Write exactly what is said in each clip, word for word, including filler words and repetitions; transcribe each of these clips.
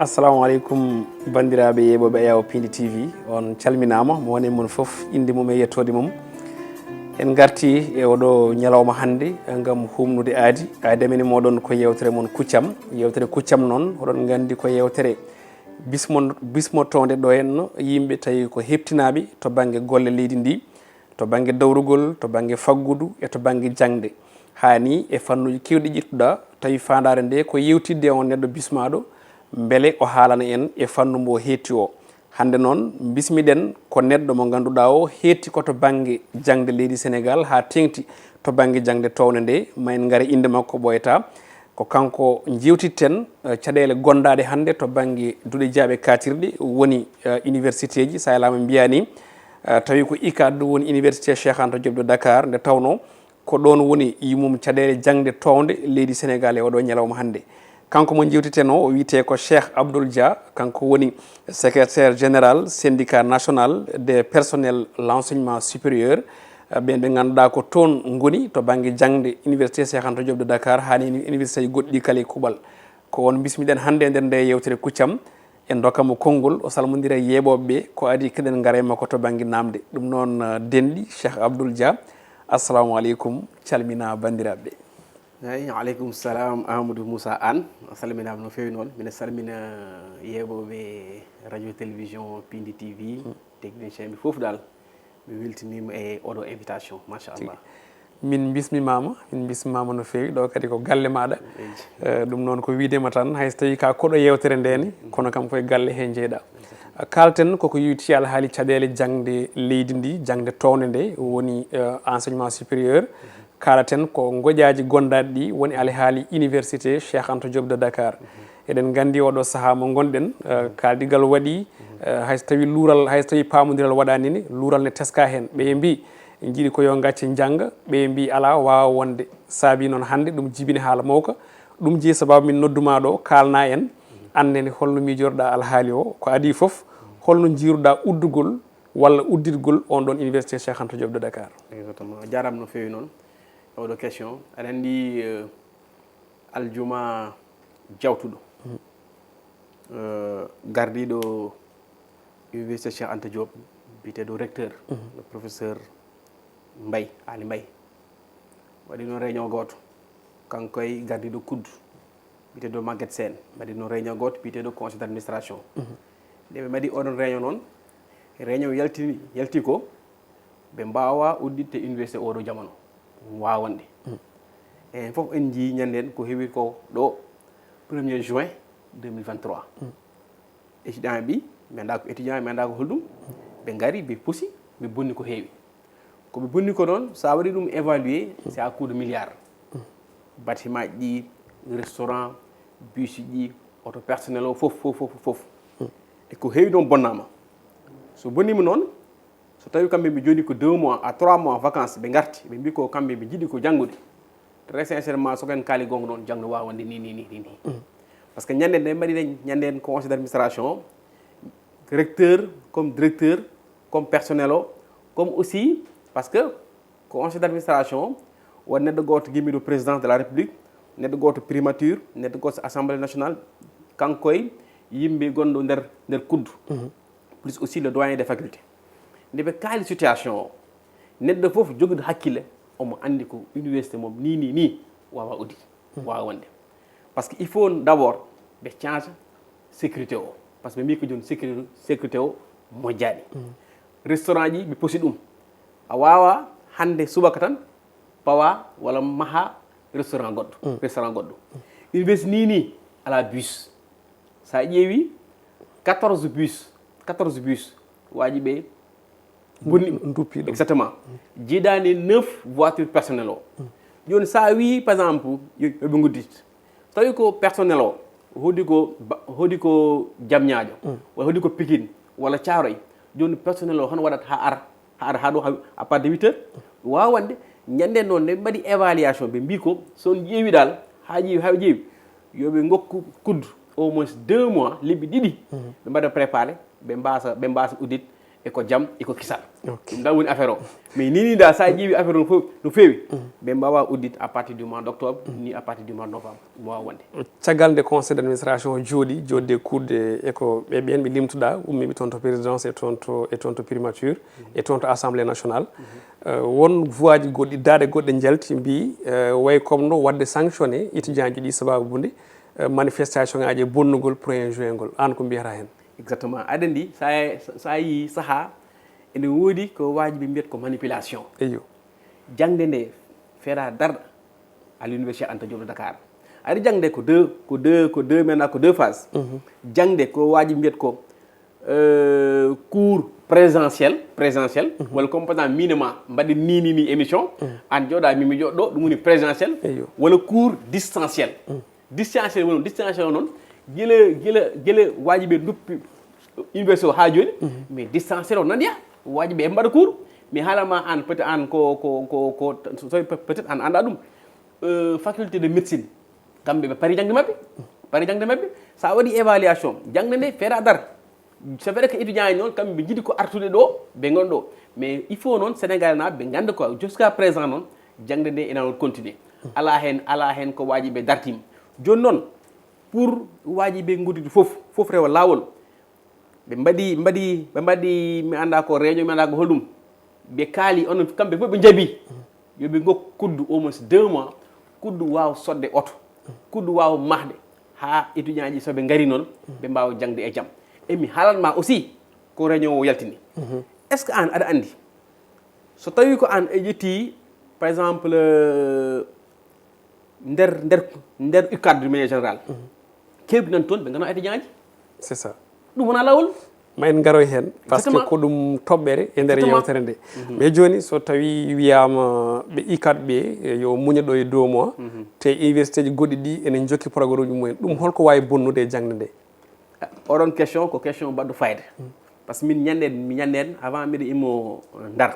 Assalamu aleykum, banndiraaɓe yeeɓooɓe Ayaawo Piindi T V. On calminaama, mo woni e mon fof, innde mum e yettoode mum. En ngarti e oɗo ñalawma hannde ngam humnude aadi. Aadi amen e mooɗon ko yeewtere mon Kuccam. Yeewtere Kuccam noon, oɗon nganndi ko yeewtere bismo-, bismotoonde ɗo henno yimɓe tawi ko heɓtinaaɓe to bannge golle leydi ndi, to bannge dawrugol, to bannge faggudu e to bannge jaŋde. Haa ni e fannuuji keewɗi ƴettuɗaa, tawi faandaare nde ko yeewtidde e on neɗɗo bismaaɗo, mbele o haalana en e fannu mbo heetti o. Hannde noon, bismiɗen ko neɗɗo mo ngannduɗaa o heetti ko to bannge jaŋde leydi Senegaal haa teeŋti to bannge jaŋde toownde nde, ma en ngare innde makko ɓooyata. Ko kanko njeewtitten, eh, caɗeele gondaaɗe hannde to bannge duɗe jaaɓe kaatirɗe, woni, eh, universitéji, so a yalaama mbiyaa ni, eh, tawi ko UCAD woni Université Cheikh Anta Diop de Dakar, nde tawnoo ko ɗoon woni yummum caɗeele jaŋde toownde leydi Senegaal e oɗo ñalawma hannde. Kanko mo njeewteten o, o wiyetee ko Cheikh Abdoul Dia, kanko woni secrétaire général syndicat national des personnels l'enseignement supérieur, eh, ɓeen ɓe ngannduɗaa ko toon ngoni to bannge jaŋde Université Cheikh Anta Diop de Dakar, haa ni universitéji goɗɗi kala e kuuɓal. Ko on bismiɗen hannde e nder nde yeewtere Kuccam. En ndokkat mo konngol, o salmondira e yeeɓooɓe ɓe, ko adii keɗen ngara e makko to bannge naamnde. Ɗum noon, eh, denɗi, Cheikh Abdoul Dia, assalamu aleykum, calmina banndiraaɓe ɓe. Eyi, aleykum salam, Amadou Moussa Anne. A salminaama no feewi noon. Mbiɗa salmina yeeɓooɓe radio télévision Piindi T V, technicien ɓe fof dal. Mi weltiniima e oɗo invitation, machallah. Min mbismimaama, min mbismimaama no feewi. Ɗo kadi ko galle maaɗa. Eyi. Eh, ɗum noon ko wiidema tan, hay so tawii ka koɗo yeewtere nde ni, kono kam koye galle he jeyɗaa. Kaalten koko yowitii alhaali caɗeele jaŋde leydi ndi, jaŋde toownde nde, woni, eh, enseignement supérieur. Kaalaten ko ngoƴaaji gondaaɗi ɗi, woni alhaali Université Cheikh Anta Diop de Dakar. Eɗen nganndi oɗo sahaa mo ngonɗen, eh, kaaldigal waɗi, eh, hay so tawii luural, hay so tawii paamondiral waɗaani ni, luural ne teskaa heen. Ɓe mbii, njiɗi ko yo ngacce njannga, ɓe mbii alaa waawa wonde. Saabii noon hannde ɗum jibini haala mawka. Ɗum jeyi sabaabu min noddumaa ɗo, kaalnaa en, aan nene holno miijorɗaa alhaali o, ko adii fof, holno njiiruɗaa uddugol walla uddirgol on ɗon Université Cheikh Anta Diop de Dakar? Exactement. A jaaraama no feewi noon e oɗo question. Aɗa anndi, eh, aljuma jawtuɗo, eh, gardiiɗo Université Cheikh Anta Diop, biyeteeɗo recteur, le professeur Mbaye, Ali Mbaye, waɗi noon réunion gooto, kanko e gardiiɗo kuddu, biyeteeɗo Maguette Sène, mbaɗi noon réunion gooto, biyeteeɗo conseil d'administration. Nde ɓe mbaɗi oɗon réunion noon, réunion yaltini, yalti ko, ɓe mbaawa udditde université oɗo jamano, waawande. Enen fof en njii ñande en ko heewi ko ɗo, premier juin deux mille vingt-trois. Étudiant ɓi, mi anndaa ko étudiant, mi anndaa ko holɗum, ɓe ngari, ɓe pusi, ɓe bonni ko heewi. Ko ɓe bonni ko noon, so a waɗi ɗum évalué, c'est à coup de milliard. Bâtiment ji ɗi, restaurant, bus ji ɗi, auto personnel o, fof, fof, fof, fof. E ko heewi noon bonnaama. So bonniima noon, so tawi kamɓe ɓe jooɗi ko deux mois à trois mois vacances, ɓe ngarti, ɓe mbii ko kamɓe ɓe njiɗi ko janngude. Très sincèrement, so ko en kaali goonga noon, janngo waawa wonde ni, ni, ni, ni, ni. Parce que ñande nde mbaɗi ñande en conseil d'administration, recteur, comme directeur, comme personnel o, comme aussi, parce que conseil d'administration o, won neɗɗo gooto gimmiɗo présidence de la République, neɗɗo gooto primature, neɗɗo gooto assemblée nationale, kanko e yimɓe gonɗo nder, nder kuddu, plus aussi le doyen des facultés. Nde ɓe kaali situation o, neɗɗo fof jogiiɗo hakkille, omo anndi ko université mum ni, ni, ni, waawa uddi, waawa wonde. Parce que il faut d'abord ɓe change sécurité o. Parce que ɓe mbii ko jooni sécurité, sécurité o moƴƴaani. Restaurant ji, ɓe pusi ɗum. A waawa hannde subaka tan pawa walla maha restaurant goɗɗo, restaurant goɗɗo. Université ni, ni, alaa bus. So a ƴeewi quatorze bus, quatorze bus, waaji ɓe bonni ɗum. Nduppi ɗum. Exactement. Jiidaani neuf voiture personnel o. Jooni so a wii, par exemple, yo, yo ɓe nguddit. So tawi ko personnel o, hoodi ko ba-, hoodi ko Jamñaajo, walla hoodi ko Pikine, walla Caaroy. Jooni personnel o hono waɗata haa ara, haa ara haa ɗo, haa, à partir de huit heures? Waawa wonde, ñande noon nde ɓe mbaɗi évaluation, ɓe mbii ko, so on ƴeewi dal, haa ƴeewi, haa ƴeewi, yo ɓe ngokku kuddu au moins deux mois, lebbi ɗiɗi, ɓe mbaɗa préparé, ɓe mbaasa, ɓe mbaasa uddit, E ko jam e ko kisal. Ɗum ɗan woni affaire o. Mais ni ni da sa ƴeewi affaire o fof no feewi, ɓe mbawa uddit à partir du mois d'octobre ni à partir du mois de novembre mo wawa wonde. Caggal nde conseil d'administration o jooɗi, jooɗde kuuɗe e ko ɓe ɓen ɓe limtuɗa, ummiɓe toon to présidence e toon to e toon to primature e toon to assemblée nationale. Won voie ji goɗɗi, daaɗe goɗɗe njalti mbi way comme no wadde sanctionné étudiant ji ɗi sababude manifestation ngaji e bonnugol premier juin ngol, an ko mbiyata hen? Exactement, aɗa andi sa yi saaha ene woodi ko waaji ɓe mbiyata ko manipulation. Eyyo. Jangde nde feera darɗa à l'université Anta Diop de Dakar. Ari jangde ko deux ko deux ko deux maintenant ko deux phase. Jangde ko waaji mbiyata ko euh, cours présentiel présentiel wala comme par exemple minema mbaɗi ni ni ni émission an jooɗa mimi jooɗo ɗo ɗum woni présentiel. Eyyo. Wala cours distanciel. Distanciel woni distanciel o noon gila gila gila waaji ɓe duppi université o haa jooni. Mais distanciel o naniya waaji ɓe mbaɗa cours. Mais haala ma an peut être an ko ko ko ko peut être an annda ɗum. Euh, faculté de médecine kamɓe ɓe pari jangde maɓɓe pari jangde maɓɓe. Sa waɗi évaluation jangde nde feera dar. C'est vrai que étudiant ji noon kamɓe ɓe jiɗi ko artude ɗo ɓe ngon ɗo. Mais il faut noon sénégal na ɓe ganda ko jusqu'à présent noon jangde nde ena on continue. Ala hen ala hen ko waaji ɓe dartima. Joni noon pour waaji ɓe goddude fof fof rewa lawol. Ɓe mbaɗi mbaɗi ɓe mbaɗi mi anda ko réunion mi anda ko holɗum. Ɓe kaali onon kamɓe fof ɓe jaabi yo ɓe gokku kuddu au moins deux mois. Kuddu wawa sodde oto kuddu wawa mahde ha étudiant ji soɓe gari noon ɓe mbawa jangde e jaam. E mi haalanma aussi ko réunion o yaltini. Est ce que an aɗa andi so tawi ko an a ƴetti par exemple nder nder nder ucad de manière général kewɗi nan toon ɓe gona étudiant ji. C'est ça. Ɗum wona lawol. Ma en garoy heen par ce que ko ɗum toɓɓere e nder yewtere nde. Mais jooni so tawi wiyama ɓe ucad ɓe yo muña ɗo e dow mo te université ji goɗɗi ɗi ene jokki programme uji mumen ɗum holko wawi bonnude e jangde nde? Oɗon question ko question baɗɗo fayida. Par ce que min ñande mi ñande en avant mbiɗa immo ndar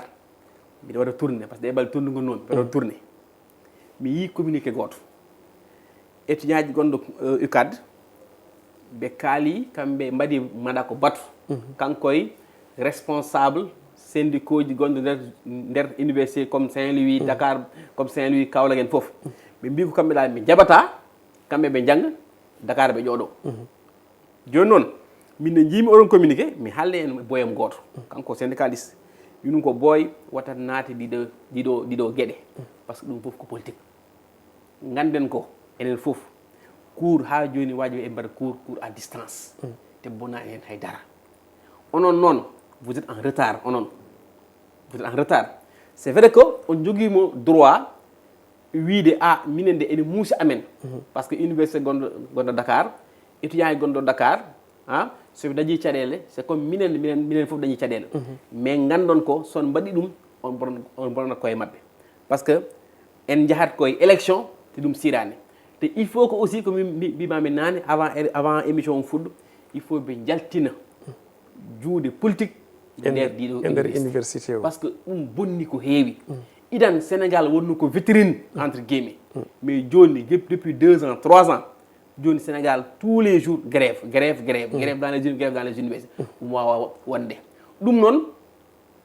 mbiɗa waɗa tourné par ce que ɗe balɗe tournugo noon mbiɗa waɗa tourné. Mi yii communiqué gooto étudiant ji gonɗo ucad ɓe kaali kamɓe mbaɗi maɗa ko batu kanko e responsable syndicat ji gonɗo nder nder université comme saint louis dakar comme saint louis kawlak en fof. Ɓe mbi ko kamɓe ɗa ɓe jaɓata kamɓe ɓe jangga dakar ɓe ƴooɗo. Jooni noon min ne njiimi oɗon communiqué mi haalde en boyam gooto kanko syndicaliste. Minum ko booy wata naati ɗiɗo ɗiɗo ɗiɗo geɗe par ce que ɗum fof ko politique. Ngannden ko enen fof cours haa jooni waaji ɓe mbaɗa cours cours à distance te bonaani heen hay dara. Onon noon vous êtes en retard onon vous êtes en retard. C'est vrai que on jogiimo droit wiide a minen de ene muusi amen par ce que université gonɗo gonɗo dakar étudiant e gonɗo dakar ha soɓe dañi caɗele c'est comme minen minen minen fof dañi caɗele. Mais gandon ko son mbaɗi ɗum on bonat koye mabɓe par ce que en jahat koye élection te ɗum sirani. Te il faut ko aussi ko mbimami nane avant avant émission on fuɗɗo il faut ɓe jaltina juuɗe politique e nder ɗiɗo université o par ce que ɗum bonni ko heewi. Idan sénégal wonno ko vitrine entre guillemets mais joni depuis deux ans trois ans joni sénégal tous les jours grève grève grève grève dans les unes grève dans les universités ɗum wawa wonde. Ɗum noon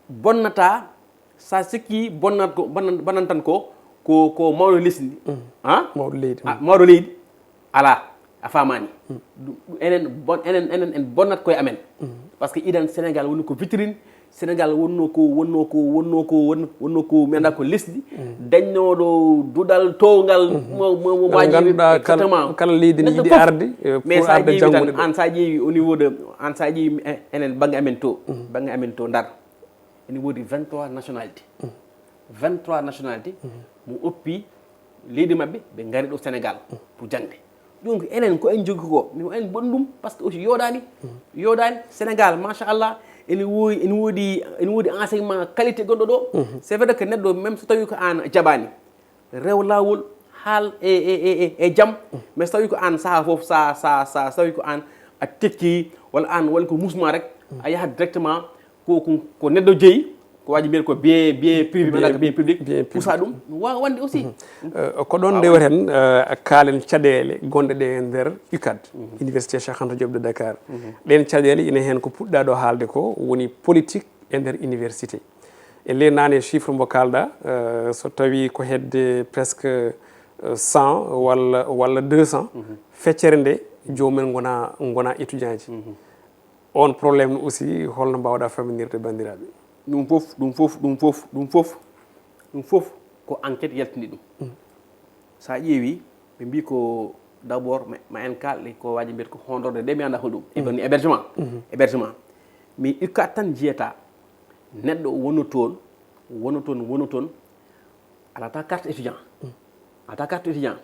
bonnata sa sikki bonnat ko bonnan tan ko ko ko mawɗo lesdi ndi ha mawɗo leydi mawɗo leydi ala a famani. Enen bon enen enen en bonnat koye amen par ce que idan sénégal woni ko vitrine. Sénégal wonno ko wonno ko wonno ko wonno ko mi anda ko lesdi dañnoɗo duɗal towgal mo mo mo waji exactement kala leydi ne yiɗi arde mais sa ƴeewi tan an sa ƴeewi au niveau de an sa ƴeewi enen bangge amen to bangge amen to ndar ene woodi vingt trois nationalité vingt trois nationalité mo oppi leydi maɓɓe ɓe ngari ɗo sénégal pour jangde. Donc enen ko en jogi ko mi en boni ɗum par ce que aussi yodani yodani sénégal machallah ene woodi ene woodi ene woodi enseignement qualité gonɗo ɗo. C'est vrai que neɗɗo même so tawi ko an jaɓani rew lawol haal e e e e jam mais so tawi ko an saaha foof sa sa sa so tawi ko an a tekki walla an walla ko musma rek a yahat directement ko ko ko neɗɗo jeeyi ko waji mbiyata ko bien bien privé mbaɗa ko bien public pusa ɗum, ɗum wawa wonde aussi. Ko ɗon ndeweten, kaalen caɗeele gonɗe ɗe e nder ucad, Université Cheikh Anta Diop de Dakar. Ɗen caɗeele ina heen ko puɗɗa ɗo haalde ko woni politique e nder université. E ley naane chiffre mbo kaalɗa, so tawi ko hedde presque cent walla walla deux cent, feccere nde jomumen ngona ngona étudiant ji. On problème no aussi, holno mbawɗa famminirde banndiraaɓe? Ɗum fof, ɗum fof, ɗum fof, ɗum fof, ɗum fof ko enquête yaltini ɗum. So a ƴeewi, ɓe mbi ko d'abord ma en kaalɗe ko waji mbiyata ko hondorde nde mi annda holɗum. Hébergement. Hébergement. Mi ucad tan jiyata neɗɗo wonu toon, wonu toon, wonu toon, alata carte étudiant. Alata carte étudiant.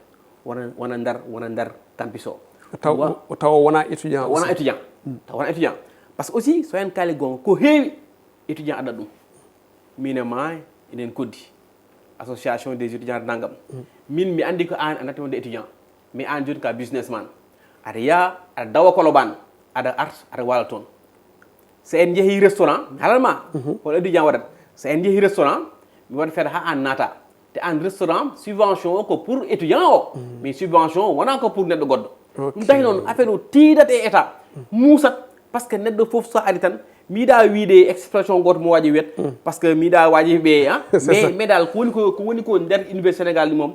Wona wona ndar wona ndar campus o. Taw o taw o wona étudiant. Wona étudiant. Taw wona étudiant. Parce que aussi so en kaali gonga ko heewi étudiant adda ɗum. Min e ma enen koddi association des étudiants nangam. Min mi andi ko an a natti wonde étudiant. Mais an joni ka businessman, aɗa yaha aɗa dawa Colobane, aɗa arta aɗa wala toon. So en jeehi restaurant, mi halan ma hol étudiant waɗat. So en jeehi restaurant, mi waɗa feere ha an naata. Te an restaurant subvention o ko pour étudiant o, mais subvention o wona ko pour neɗɗo goɗɗo. Ɗum tahi noon affaire o tiidat e état, muusat. Parce que neɗɗo fof so ari tan, mi yiɗa wiide expression goto mo waji wiyat, parce que mi yiɗa waji ɓe. Mais mais dal ko woni ko ko woni ko nder université Sénégal ni moom,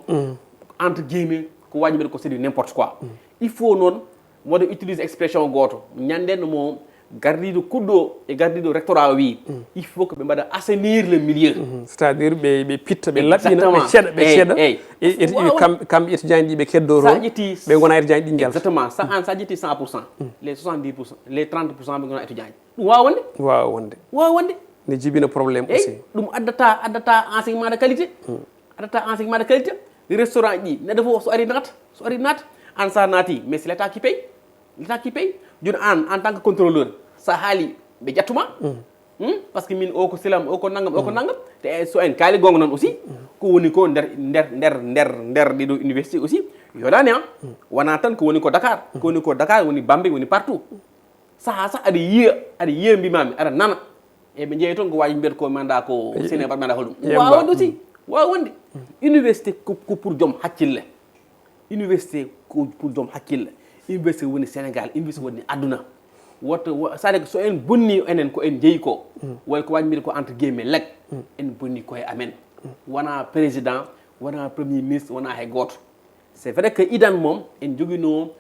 entre guillemets, ko waji mbiɗa ko c'est du n'importe quoi. Il faut noon mboɗo utilise expression goto, ñanden mo gardiiɗo kuɗɗo e gardiiɗo rectorat o wi, il faut que ɓe mbaɗa assainir le milieu. C'est à dire ɓe ɓe pitta ɓe laɓɓina ɓe ceeɗa ɓe ceeɗa. Kamɓe étudiant ji ɓe keddo toon, ɓe gona étudiant ji ɗi njalta. Exactement. Sa an sa ƴetti cent pour cent, les soixante dix pour cent, les trente pour cent ɓe gona étudiant ji. Ɗum wawa wonde? Wawa wonde. Wawa wonde. Ne jibina problème aussi. Ɗum addata addata enseignement de qualité. Addata enseignement de qualité. Restaurant ji neɗɗo fof so ari naata, so ari naata. An sa naati, mais c'est l'état qui paye. L'état qui paye. Joni an en tant que contrôleur, sa haali ɓe ƴettuma. Parce que min o ko selam, o ko nangam, o ko nangam. Te so en kaali gonga noon aussi, ko woni ko nder nder nder nder nder ɗiɗo université aussi, yoɗani an. Wona tan ko woni ko Dakar, ko woni ko Dakar woni Bambey woni partout. Saha saha aɗa yiya, aɗa yiya mbimami aɗa nana. E ɓe jeeyi toon ko waji mbiyata ko manda ko sene mbaɗ manda holɗum wawa wonde aussi. Wawa wonde. Université ko pour joom hakkille. Université ko pour joom hakkille. Université woni Sénégal, université woni aduna. Woto c'est à dire que so en bonni enen ko en jeeyi ko, woni ko waji mbiyata ko entre guillemets lek, en bonni koye amen. Wona président, wona premier ministre, wona hay goto. C'est vrai que idan moom en jogino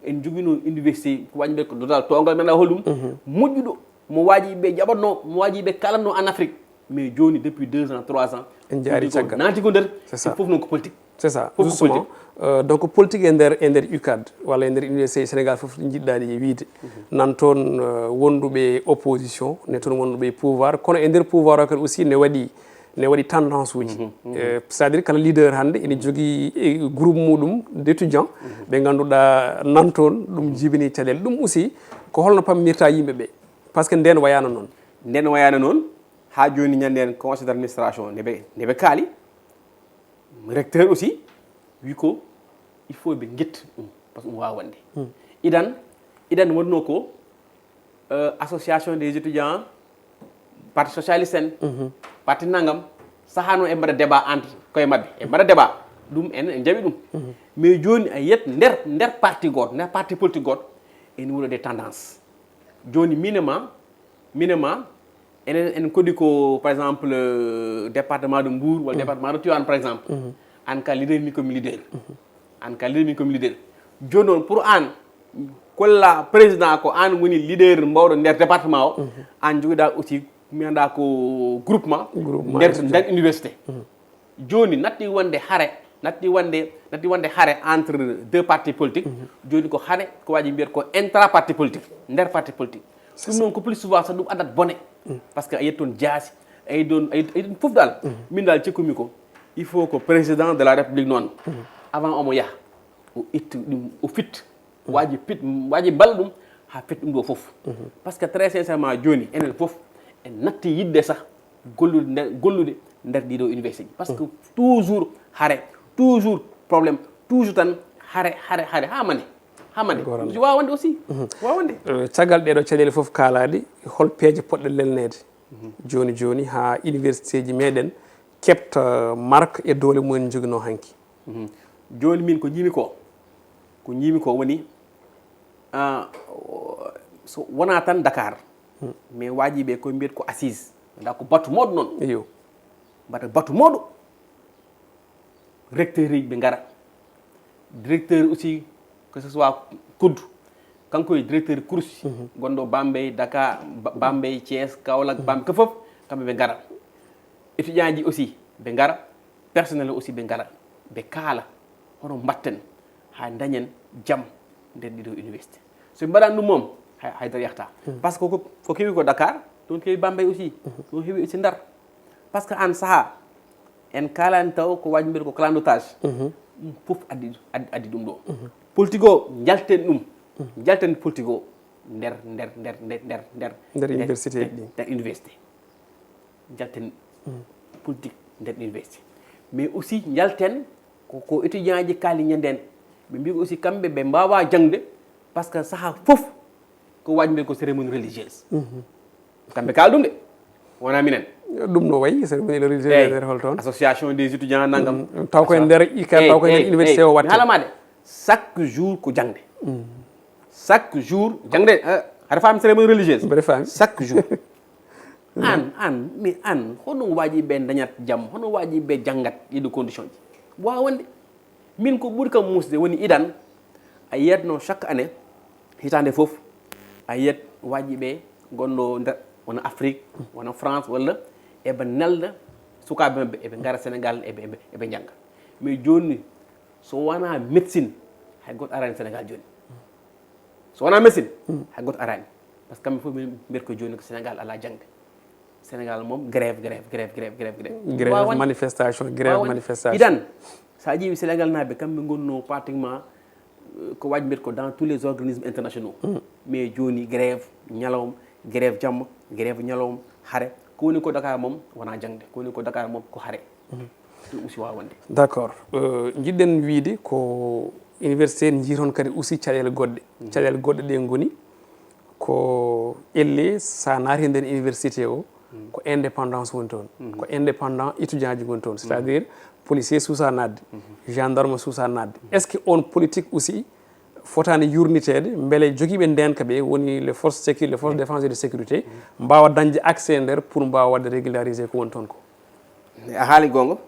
en jogino université ko waji mbiyata ko dodal tongal men a holɗum, moƴƴuɗo, mo waji ɓe jaɓatno, mo waji ɓe kalanno en Afrique. Mais joni depuis deux ans trois ans en jaari caggal naati ko nder. C'est ça. Fof noon ko politique. C'est ça. Fof ko justement politique. Donc politique e nder e nder ucad walla e nder université Sénégal fof ɗi jiɗɗaɗi e wiide, nan toon wonduɓe opposition, ne toon wonduɓe pouvoir, kono e nder pouvoir o kadi aussi ne waɗi ne waɗi tendance uji. C'est à dire kala leader hannde ene jogii groupe muɗum d'étudiant ɓe ngannduɗaa nan toon, ɗum jibini caɗeele. Ɗum aussi ko holno pammirta yimɓe ɓe? Parce que nden wayano noon. Nden wayano noon. Ha joni ñande en conseil d'administration nde ɓe nde ɓe kaali, recteur aussi wi ko il faut ɓe guetta ɗum, parce que ɗum wawa wonde. Idan idan wonno ko association des étudiants, parti socialiste en, parti nangam, sahano e mbaɗa débat entre koye mabɓe e mbaɗa débat. Ɗum en en jaɓi ɗum. Mais joni a yiyat nder nder parti goto, nder parti politique goto, ene wuura des tendances. Joni minema minema enen en kodi ko par exemple département de Mbour walla département de Tivaouane par exemple. An ka leader min komi leader. An ka leader min komi leader. Joni noon pour an kolla président ko an woni leader mbawɗo nder département o, an jogiɗa aussi mbiyanɗa ko groupement nder nder université. Joni natti wonde hare, natti wonde natti wonde hare entre deux partis politiques. Joni ko hare ko waji mbiyata ko intra parti politique, nder parti politique. Ɗum noon ko plus souvent so ɗum addat bone. Parce que a yiyat toon jaasi, a yiyat ɗon a yiyat ɗum fof dal. Min dal cikkumi ko il faut ko président de la république noon, avant omo yaha, o itta ɗum o fitta. Waji pit waji mballa ɗum ha fetti ɗum ɗo fof. Parce que très sincèrement joni enen fof en natti yidde sah gollude nder gollude nder ɗiɗo université ji. Parce que toujours hare, toujours problème, toujours tan hare hare hare ha mane. Ha mane wawa wonde aussi. Wawa wonde. Caggal ɗeɗo caɗele fof kalaɗe, hol peeje poɗɗe lelnede? Jooni jooni, haa universitéeji meɗen keɓta marque e doole mumen joginoo hanki. Jooni min ko njiimi ko, ko njiimi ko woni, ah, so wonaa tan Dakar, mais waajiɓe ko mbiyet ko assise, nda ko batu mawɗo noon. Iyo. Mbaɗa batu mawɗo, recteur uji ɓe ngara, directeur aussi, que ce soit kuddu, kanko e directeur kursi gonɗo Bambey, Dakar, Ba- Bambey, Thiès, Kaolack, Bambey, ko fof kamɓe ɓe ngara. Étudiant ji aussi ɓe ngara, personnel aussi ɓe ngara, ɓe kaala hono mbatten haa dañen jam nder ɗiɗo université. So ɓe mbaɗani ɗum moom, hay- haydara yahta. Parce que ko ko kewi ko Dakar, ɗum kewi Bambey aussi, ɗum heewi aussi Ndar. Parce que aan sahaa en kaalani taw ko waji mbiyata ko clandotage. Ɗum fof addi addi addi ɗum ɗo. Politique o, njalten ɗum, njalten politique o nder nder nder nder nder nder Nder université ji ɗi. Nder université. Njalten politique nder université, mais aussi njalten ko ko étudiant ji kaali ñanden. Ɓe mbi aussi kamɓe ɓe mbawa jangde, parce que saha fof ko waji mbiyata ko cérémonie religieuse. Kamɓe kaala ɗum de, wona minen. Ɗum no wayi cérémonie religieuse nder hol toon? Association des étudiants nangam. Taw koye nder ika taw koye nder université o watte. Haalama de, chaque jour ko jangde. Chaque jour jangde. Haɗa faami cérémonie religieuse? Mbeɗa faami. Chaque jour. Aan aan mi aan hono waji ɓe dañat jam, hono waji ɓe jangat ɗiɗo condition ji? Wawa wonde. Min ko ɓuri kam musde woni idan, a yiyatno chaque année, hitande fof, a yiyat waji ɓe gonɗo nder, wona Afrique, wona France, walla eɓe nelda sukaɓe mabɓe eɓe ngara Sénégal, eɓe eɓe eɓe janga. Mais joni, so wona médecine, hay goto arani Sénégal joni. So wona médecine, hay goto arani. Parce que kamɓe fof min mbiyata ko joni ko Sénégal ala jangde. Sénégal moom grève grève grève grève grève grève. Grève, manifestation, grève, manifestation. Idan, sa ƴeewi Sénégal naaɓe, kamɓe gonno pratiquement, euh, ko waji mbiyata ko dans tous les organismes internationaux. Mais joni grève ñalawma, grève jamma, grève ñalawma, hare. Ko woni ko Dakar moom wona jangde, ko woni ko Dakar moom ko hare. Ɗum aussi wawa wonde. D'accord. Euh, jiɗɗen wiide ko université, en njii toon kadi aussi caɗeele goɗɗe. Caɗeele goɗɗe ɗe ngoni ko elle sa naati nder université o, ko indépendance woni toon, ko indépendant étudiant ji ngoni toon, c'est-à-dire policier suusa naatde, gendarme suusa naatde. Est-ce que on politique aussi fotani yurniteede mbele jogiiɓe ndenka ɓe woni les forces sécu- les forces de défense et de sécurité mbawa dañde accès nder pour mbawa wadde régulariser ko woni toon ko? A haali gonga,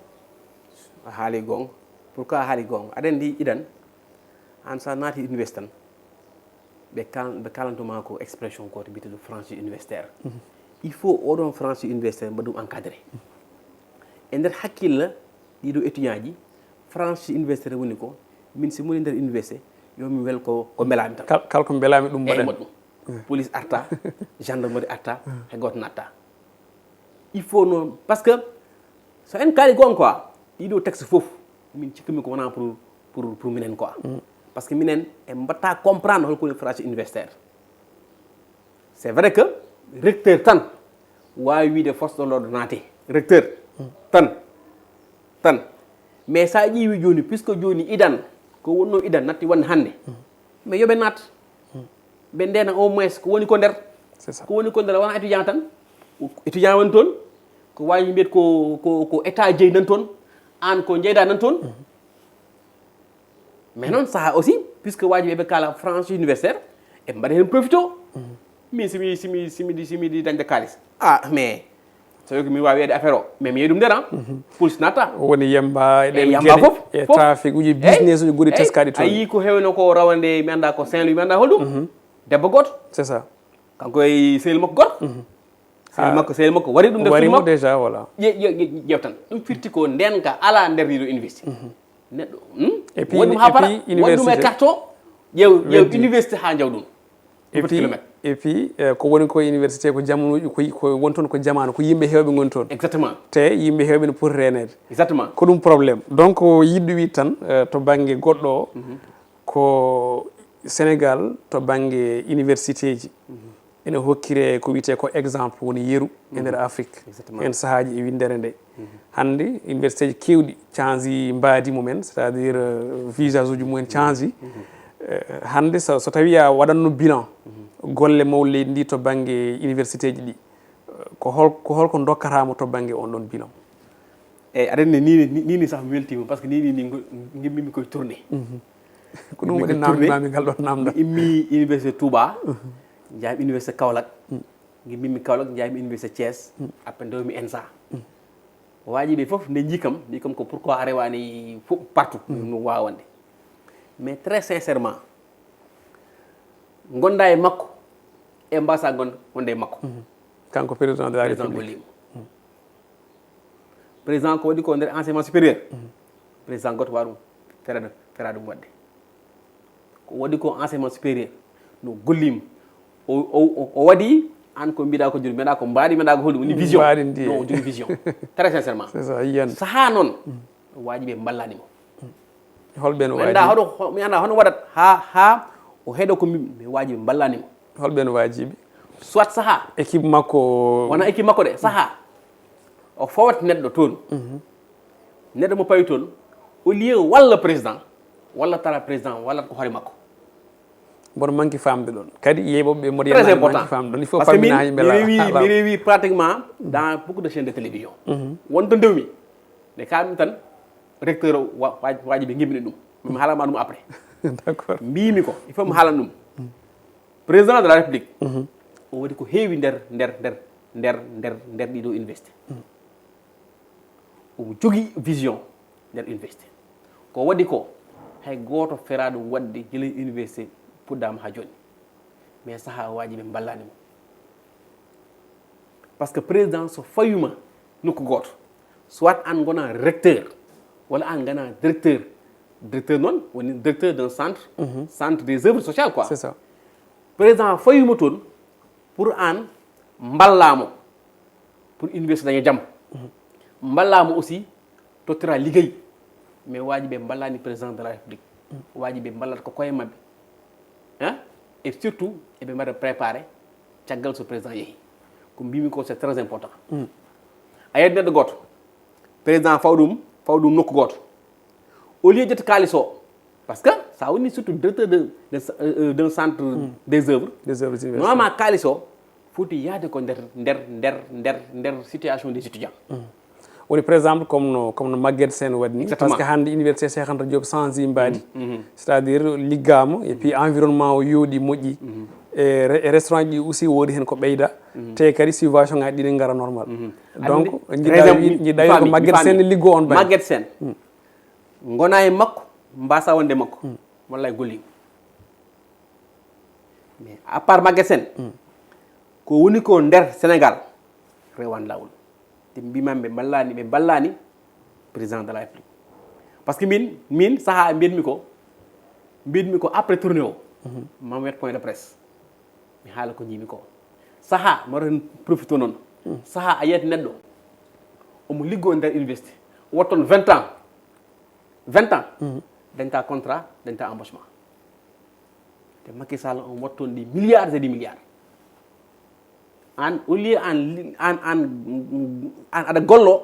a haali gonga. Pourquoi a haali gonga? Aɗa anndi idan, an sa naati université tan, ɓe kal- ɓe kalantuma ko expression goto mbiyeteɗo franchise universitaire. Il faut oɗon franchise universitaire mbaɗa ɗum encadré. E nder hakkille ɗiɗo étudiant ji, franchise universitaire woni ko min, si mi woni nder université, yo mi wel ko ko mbelami tan. Kal- kala ko mbelami ɗum Eyi, mbaɗen. Moƴƴo. Police arta, gendarmerie arta, hay goto natta. Il faut noon, parce que so en kaali gonga quoi, ɗiɗo texte fof, min cikkumi ko wona pour pour pour minen quoi. Parce que minen en mbatta comprendre hol ko woni franchise universitaire. C'est vrai que recteur tan wawi wiide force de l'ordre naate, recteur tan, tan. Mais sa ƴeewi joni, puisque joni idan, ko wonno idan natti wonde hande, mais yoɓe naat, ɓe ndena au moins ko woni ko nder. C'est ça. Ko woni ko nder wona étudiant tan. Étudiant woni toon, ko wawi mbiyat ko ko ko état jeyi nan toon, an ko jeyda nan toon. Mais noon saha aussi, puisque waji ɓe ɓe kala franchise universitaire, e mbaɗa hen profito. Min simi simi simi di simi di dañde kalis, ah mais so wi ko mi wawi wiyede affaire o, mais mi yeeyi ɗum nder an. Police natta. Woni yamba e E ɗen yamba geɗe, fof, e fof. Trafic uji, business uji goɗɗi teskaɗi A toon. Yii ko hewno ko rawande, mi anda ko Saint Louis, mi anda holɗum. Debbo goto, C'est ça. Kanko e sehil makko gorko. Sehil makko, sehil makko wari ɗum nder Wari film mo makko. Déjà, voilà. Ƴe- ƴe- ƴe- ƴeew tan. Ɗum firti ko ndenka ala nder ɗiɗo université. Neɗɗo hmm? Et puis- Woni ɗum ha et para, puis woni ɗum e université- Carto, ƴeew ƴeew Weddi. Université ha jaw ɗum. Et puis, Kilomètre. Et puis, euh, ko woni ko université ko jamanuji, ko, ko woni toon ko jamanu, ko yimɓe hewɓe ngoni toon. Exactement. Te yimɓe hewɓe ne poti reneede. Exactement. Ko ɗum problème. Donc, yiɗɗo wi tan, euh, to bangge goɗɗo o, ko Sénégal, to bangge université ji, ene hokkire ko wiyete ko exemple, woni yeru e nder Afrique. Exactement. En sahaji e windere nde. Hannde université ji kewɗi canji mbaadi mumen, c'est-à-dire, euh, visage uji mumen canji. Euh, hannde so, so tawi a waɗanno bilan golle mawɗe leydi ndi to bangge université ji ɗi, euh, Ko hol ko holko dokkataamo to bannge on ɗon bilan? Eyyi, aɗa anndi ni ni ni sax mi weltiima, parce que ni ni ni ngimmimi koye tournée. Ko ɗum waɗi namdami ngal ɗon namda. Immi université Touba, njaami université Kaolack, ngimmimi Kaolack, njaami université Thiès, après ndewmi ENSA. Waaji ɓe fof nde njii kam, mbi kam ko pourquoi a rewaani fof partout no waawande. Mais très sincèrement, gonda e makko e mbasa gon wonde e makko. Kanko président de la Président République. Golliima. Président ko waɗi ko nder enseignement supérieur, président goto waɗum fera fera ɗum waɗde. Ko waɗi ko enseignement supérieur no Golliima. O o o waɗi an ko mbiɗa ko joni mbiɗa ko mbaɗi mbiɗa ko holɗum woni vision. Mbaɗi ndi. Non, o jogi vision. Très sincèrement. C'est ça, yiyan. Saha noon waaji ɓe mballani mo. Holɓe no Mi annda waaji? Hono mi annda hono waɗat ha ha o heɗo ko mi mi waaji ɓe mballani mo. Holɓe no waajiɓe? Soit saha Équipe makko. Wona équipe makko de, saha o fawat neɗɗo toon. Neɗɗo mo pawi toon, au lieu walla président walla tara président wallat ko hoore makko. Mboɗo manki famde ɗon kadi yeɓoɓe mboɗo Très yalnaade important. Manki famde ɗon il faut Parce que min pammina yimɓe mi la rewi la- mi rewi pratiquement dans beaucoup de chaînes de télévision. Won to ndewmi nde kalmi tan recteur o wa- wa- waaji ɓe ngimmini ɗum. Mi haalama ɗum après. D'accord. Mbimi ko il faut mi haalan ɗum. Président de la République o waɗi ko heewi nder nder nder nder nder nder ɗiɗo université. Omo jogii vision nder université. Ko waɗi ko hay gooto feraa ɗum waɗde gila université puɗɗaama haa jooni. Mais sahaa waaji ɓe mballani mo. Parce que président so fawima nokku gooto, soit an ngona recteur walla an ngona directeur. Directeur noon woni directeur d'un centre, centre des œuvres sociales quoi. C'est ça. Président fawima toon pour an mballamo pour université daña jam. Mballamo aussi tottira liggey. Mais waaji ɓe mballani président de la République. Waaji ɓe mballat ko koye maɓɓe. Hein? Et surtout eɓe mbaɗa préparé caggal so président yeehi. Ko mbimi ko c'est très important. A yeɗi neɗɗo gooto, président faw ɗum faw ɗum nokku gooto. Au lieu ƴetta kaalis o, parce que sa woni surtout directeur de de- euh, d'un centre des œuvres. Des œuvres universitaires. Normalement kaalis o foti yaade ko nder nder nder nder nder situation des étudiants. Woni par exemple comme no comme no Maguette Sène waɗi ni. Exactement. Parce que hannde université Cheikh Anta Diop change mbaadi. C'est-à-dire liggaama et puis environnement o yooɗi moƴƴi. E re- e restaurant ji aussi woodi heen ko ɓeyda. Te kadi subvention ngaji ɗiɗi ngara normal. Donc Andi- jiɗɗa raison- wi- mi- jiɗɗa mi wi ko faami, mi Maguette faami. Sène liggo on bani. Maguette Sène ngona e makko mbasa wonde makko. Wallay golli. Mais à part Maguette Sène ko woni ko nder Sénégal rewan lawol. Te mbimam ɓe mballani ɓe mballani président de la République. Parce que min min saha mbiyatmi ko mbiyatmi ko après tournée o mam wet point de presse. Mi haala ko jiimi ko saha maro hen profito noon. Saha a yiyat neɗɗo omo liggo nder université watton vingt ans. Vingt ans dañta contrat dañta embauchement. Te Macky Sall on watton des milliards et des milliards. An au lieu an li- an an an aɗa gollo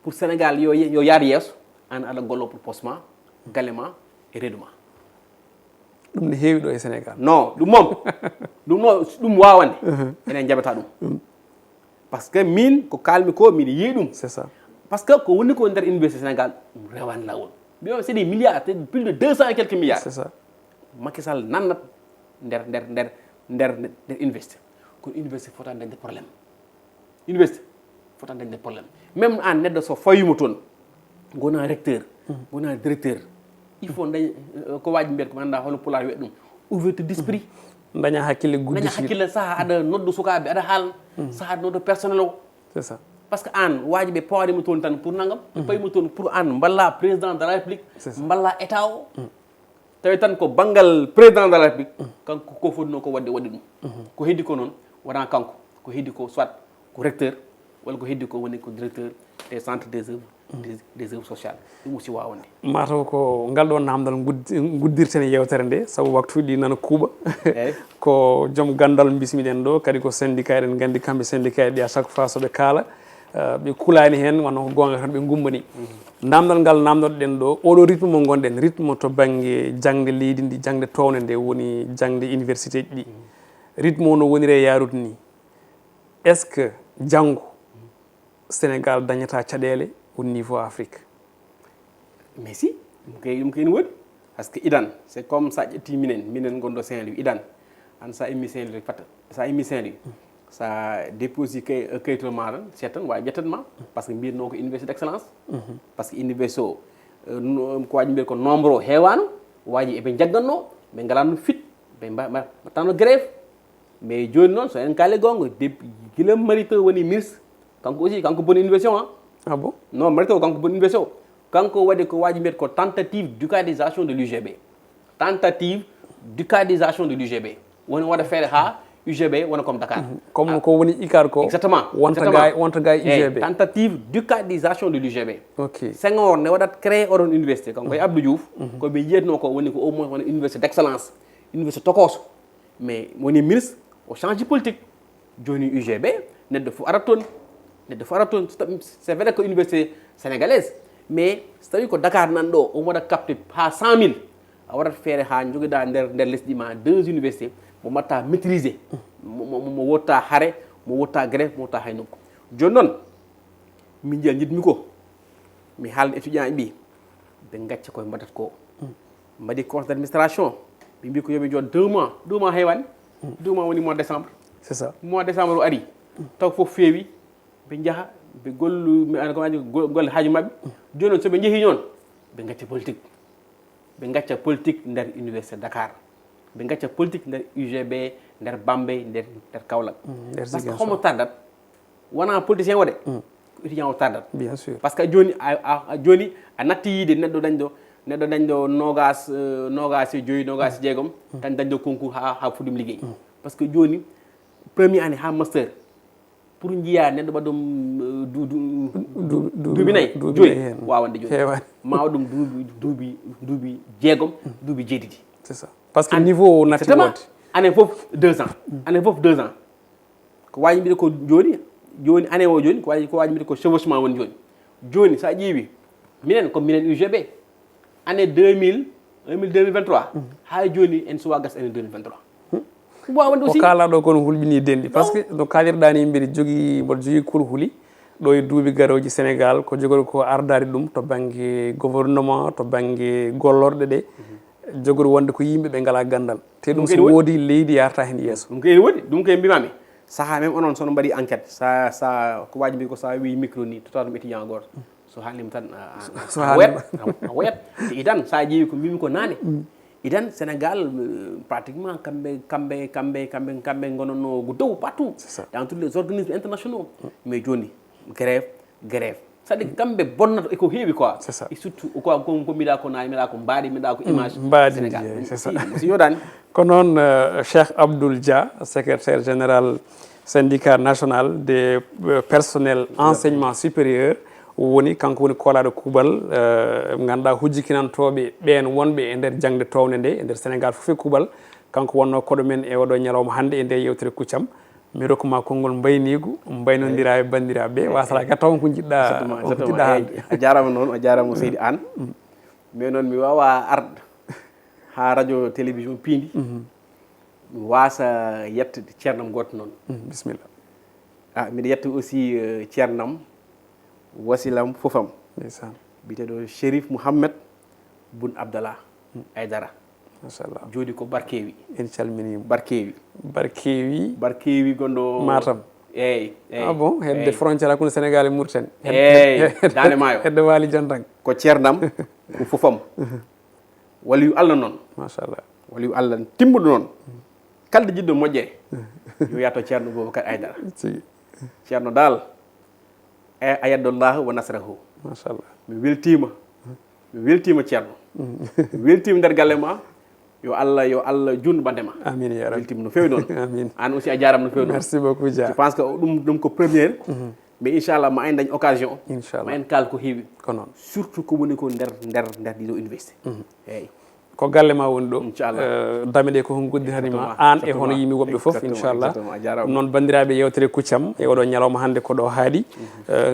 pour Sénégal yo yo yaar yeeso. An aɗa gollo pour posma galema e reeduma. Ɗum ne heewi ɗo e Sénégal. Non ɗum moom ɗum no ɗum wawande enen jaɓata ɗum. Parce que min ko kalmi ko miɗa yiyi ɗum. C'est ça. Parce que ko woni ko nder université Sénégal ɗum rewan lawol. Mbiɗon c'est des milliards c'est plus de deux cents et quelques milliards. C'est ça. Macky Sall nannat nder nder nder nder nder université. Kono université fota dañde problème. Université fota dañde problème. Même an neɗɗo so fawima toon gona recteur gona directeur il faut dañ ko waji mbiyat ko anda hono pulaar wiya ɗum ouverture d'esprit. Daña hakkille guddi. Daña hakkille saha aɗa noddu sukaɓe aɗa haal saha aɗa noddu personnel o. C'est ça. Parce que an waji ɓe pawarima toon tan pour nangam ɓe pawima toon pour an mballa président de la République. C'est ça. Mballa état o. Tawi tan ko banngal président de la République kanko ko fotino ko waɗde waɗi ɗum. Ko heddi ko noon wona kanko ko heddi ko soit ko recteur walla ko heddi ko woni ko directeur des centres des œuvres des, des œuvres sociales. Ɗum aussi wawande. Mataw ko ngal ɗo namdal guddi- guddirten e yewtere nde sabu waktuji ɗi nana kuuɓa. Eyyi. Ko joom gandal bismiɗen ɗo kadi ko syndicat eɗen gandi kamɓe syndicat ɗi à chaque fois soɓe kaala. Ɓe kulani hen wano ko gonga tan ɓe gummani. Namdal ngal namdoɗen ɗo oɗo rythme mo gonɗen rythme to banggue jangde leydi ndi jangde towde nde woni jangde université ji ɗi. Rythme o no woniri e yarude ni. Est ce que janngo Sénégal dañata caɗeele au niveau Afrique? Mais si, ɗum kay ɗum kay ene woodi. Par ce que idan, c'est comme sa ƴetti minen minen gonɗo Saint-Louis, idan an sa immi Saint-Louis rek fatta, sa immi Saint-Louis, sa déposi kay kayitol maɗa, seeɗa tan wawi ƴettat ma. Par ce que mbiyatno ko université d'excellence. Par ce que université o, ko waji mbiyata ko nombre o heewano. Waji eɓe jagganno, ɓe ngalano fit, ɓe mbattano grève. Mais joni noon, so en kaali gonga, depuis gila Mary Teuw woni ministre, kanko aussi kanko boni université o. Ah bon? Non, Mary Teuw kanko boni université o. Kanko waɗi ko waji mbiyata ko tentative ducadisation de l'UGB. Tentative ducadisation de l'UGB. Woni waɗa feere ha UGB wona comme Dakar. Comme ko woni UCAD ko? Exactement. Wonta gay wonta gay UGB. Tentative ducadisation de l'UGB. Ok. Senghor ne waɗat créé oɗon université, kanko e Abdou Diouf. Ko ɓe yiyatno ko woni ko au moins wona université d'excellence, université tokoso. Mais woni ministre, o change politique. Joni UGB, neɗɗo fof ara toon. Neɗɗo fof ara toon. C'est vrai que université sénégalaise, mais so tawi ko Dakar nan ɗo, o waɗa capté ha cent mille. A waɗat feere ha joguiɗa nder nder lesdi ma deux universités, mo mbatta maîtrisé, mo wotta hare, mo wotta grève, mo wotta hay nokku. Joni noon, min jiya jiɗmi ko mi haalna étudiant ɓi, ɓe gacca koye mbaɗat ko. Mbaɗi conseil d'administration, ɓe mbi ko yoɓe jooɗo deux mois. Deux mois heewani. Deux mois woni mois décembre. C'est ça. Mois décembre o ari, taw fof feewi. Ɓe njaha, ɓe gollu mi an ko waji golle haaju maɓɓe. Joni noon soɓe jeehi noon, ɓe gacca politique. Ɓe gacca politique nder université Dakar. Ɓe gacca politique nder UGB, nder Bambey, nder nder Kaolack. Parce que homo tardat, wona politicien o de, ko étudiant o tardat. Bien sûr. Parce que joni a joni a natti yiide neɗɗo dañɗo neɗɗo dañɗo nogas nogas e joyi, nogas e jeegom, tan dañɗo concours ha ha fuɗɗum liggey. Parce que joni premier année ha master, pour njiya neɗɗo waɗa ɗum duuɓi nayi, joyi, wawa wonde joyi. Ma waɗa ɗum duuɓi duuɓi duuɓi jeegom, duuɓi jeeɗiɗi. C'est ça. Parce que niveau o natti wonde. Année fof deux ans. Année fof deux ans. Ko waji mbiɗa ko joni, joni année o joni ko waji ko waji mbiɗa ko chevauchement woni joni. Joni sa ƴeewi minen comme minen UGB, année deux mille, deux mille, deux mille vingt-trois, ha joni en suwa gas année deux mille vingt-trois. Ko wawa wonde aussi. Ko kalaɗo ko no hulɓini denɗi, parce que no kalirɗa ni mbiɗa jogui mboɗo jogui kulhuli ɗo e duuɓi garoji Sénégal, ko jogori ko ardade ɗum to banggue gouvernement, to banggue gollorɗe ɗe, jogori wonde ko yimɓe ɓe ngala gandal. Te ɗum so woodi, leydi yarata hen yeeso. Ɗum ko ene woodi, ɗum ko e mbimami. Saaha même onon sono mbaɗi enquête, sa sa ko waji mbi ko sa wi micro ni tottat ɗum étudiant goto. So haalnima tan a woyat. Te idan sa ƴeewi ko mbimi ko nane, idan Sénégal pratiquement kamɓe kamɓe kamɓe kamɓe kamɓe gononno ko dow partout. Dans tous les organismes internationaux. Mais joni grève, grève. C'est-à-dire kamɓe bonnata eko heewi quoi. C'est ça. Et surtout ko ko ko mbiɗa ko nani mbiɗa ko mbaɗi mbiɗa ko image. Mbaɗi Sénégal. C'est ça. Si yodani. Ko noon Cheikh Abdoul Dia, secrétaire général syndicat national des personnels enseignement supérieur, woni kanko woni kolaɗo kuuɓal ganduɗa hujjikinantoɓe ɓen wonɓe e nder jangde towde nde e nder Sénégal fof e kuuɓal. Kanko wonno koɗo men e oɗo ñalawma hande e nde yewtere Kuccam. Mi rokkuma konngol mbaynigu, mbaynodira e bandiraɓe, wasata ka taw ko jiɗɗa ko jiɗɗa haalde. A jarama noon, a jarama seydi Anne. Mais noon mi wawa arde ha radio télévision piindi mi wasa yettude ceernam goto noon. Bisimilla. Ah, mbiɗa yetta aussi ceernam, wasilam, fofam. Ndeysaan. Biyeteɗo Chérif Mouhamed Boun Abdallah Aidara. Machallah. Jooɗi ko Barkewi. En calminima. Barkewi. Barkewi. Barkewi gonɗo Matam. Eyyi, eyyi. Ah bon, hedde frontière hakkunde Sénégal e Mauritanie. Eyyi, Dande Maayo. Hedde Waali Jantan. Ko ceernam, ko fofam. Waliyu Allah noon. Machallah. Waliyu Allah timmuɗo noon. Kalde jiɗɗo moƴƴere. Yo yaato ceerno Boubacar Aidara. Ceerno Dal. E ayadallahu wa nasrahu. Machallah. Mi weltima. Mi weltima ceerno. Mi weltima nder galle ma. Yo Allah yo Allah junnu bande ma. Amin ya rabbi. Weltima no fewi noon. Amin. An aussi a jarama no fewi noon. Merci beaucoup Dia. Je pense que ɗum ɗum ko première. Mais inchallah ma en dañ occasion. Inchallah. Ma en kal ko heewi. Ko noon. Surtout ko woni ko nder nder nder ɗiɗo université. Eyyi. Ko galle ma woni ɗo. Inchallah. Dame ɗe ko hon gudditanima an e hono yimi woɓɓe foof inchallah. Ɗum noon bandiraɓe yewtere Kuccam e oɗo ñalawma hande ko ɗo haaɗi.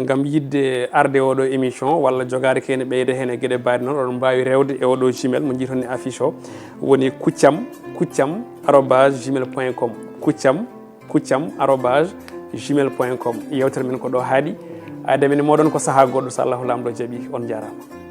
Gam yidde arde oɗo émission walla jogade kene ɓeyde hen e gueɗe mbaɗe noon oɗon mbawi rewde e oɗo jumel mo jiitonni affiche o woni kuccam kuccam arobase gmail point com. Kuccam kuccam arobase gmail point com. Yewtere men ko ɗo haaɗi. Aada men e mooɗon ko sahaa goɗɗo, so Allahu Laamɗo jaɓi. On njaaraama.